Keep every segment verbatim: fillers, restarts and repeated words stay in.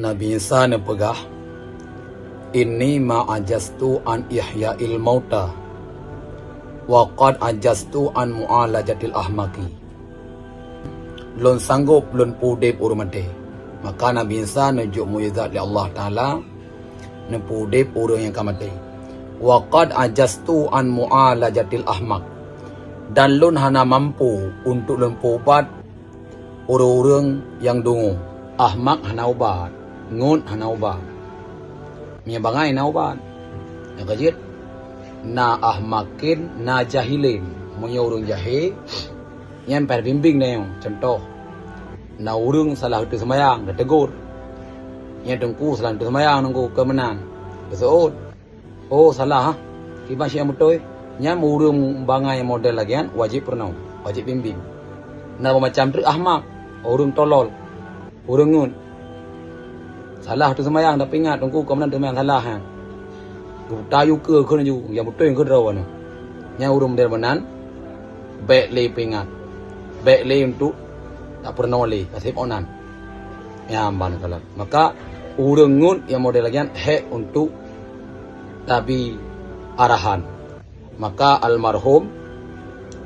Nabi Isa neupeugah, "Inni ma ajastu an ihya'il mauta, wa qad ajastu an mu'alajatil ahmaqi." Lôn sanggob lôn peudeb ureuëng maté. Maka Nabi Isa neujok mukjizat lé Allah Taala, neupeudeb ureuëng nyang ka maté. "Wa qad ajastu an mu'alajatil ahmaq." Dan lôn hana mampu untuk lôn peuubat ureuëng-ureuëng nyang dungu. Ahmak hana ubat, ngut hana ubat. Meunyoe bangai na ubat. Nyang keujeuet, na ahmakin, na jahilin. Meunyoe ureuëng jahé, nyan payah bimbing na nyoe. Contoh, na ureuëng salah teuseumayang, geutegur. Nyan teungku salah teuseumayang, teungku, keu meunan. Geuseuôt. Oh, salah, ah. Kiban syiek nyang beutôi. Nyan ureuëng bangai model lagée nyan wajéb peurunoe, wajéb bimbing. Na beumacam treuk ahmak, ureuëng tolol, ureuëng ngut. Salah teuseumayang, tapi ingat, teungku, keu meunan teuseumayang salah, ha. Geutayue keue kheun laju, nyang beutôi kheun droe nyoe. Nyan ureuëng model meunan, bék lé peuingat, bék lé untuk tapeurunoe lé, ka seb meunan. Nyan ban kalon. Maka ureuëng ngut nyang model lagée nyan hék untuk tabi arahan. Maka almarhum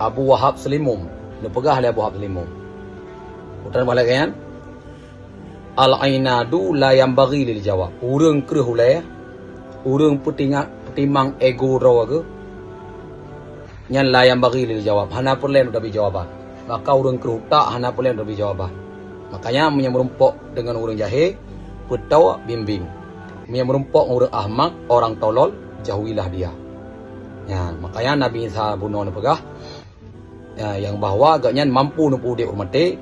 Abu Wahab Seulimum, neupeugah lé Abu Wahab Seulimum, utan bak lagée nyan, "Al-inadu la yanbaghi lil jawab." Ureuëng kreueh ulée, ureuëng peutingat, peutimang ego droe geuh, nyan la yanbaghi lil jawab, hana peureulée untuk tabi jawaban. Maka ureuëng kreueh utak hana peureulée untuk tabi jawaban. Makanya meunyoe meurumpok deungon ureuëng jahé, peutoe bimbing. Meunyoe meurumpok ngon ureuëng ahmak, orang tolol, jauhilah dia. Nyan, makanya Nabi Isa bunoe neupeugah, ya, nyang bahwa gobnyan mampu neupeuudeb ureuëng maté,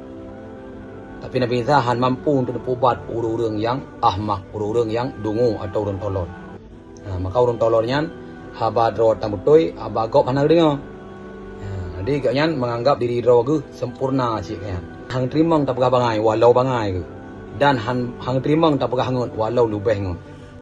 tapi Nabi Isa hana mampu untuk neupeuubat ureuëng-ureuëng nyang ahmak, ureuëng-ureuëng nyang dungu atau ureuëng tolol. Ha, maka ureuëng tolol nyan haba droe tan beutôi, haba gob hana geudeungoe. Ha, jadi gobnyan menganggap diri droe geuh sempurna cit nyan. Hana teurimong tapeugah bangai walau bangai geuh, dan han-, hana teurimong tapeugah ngut walau leubeh ngut.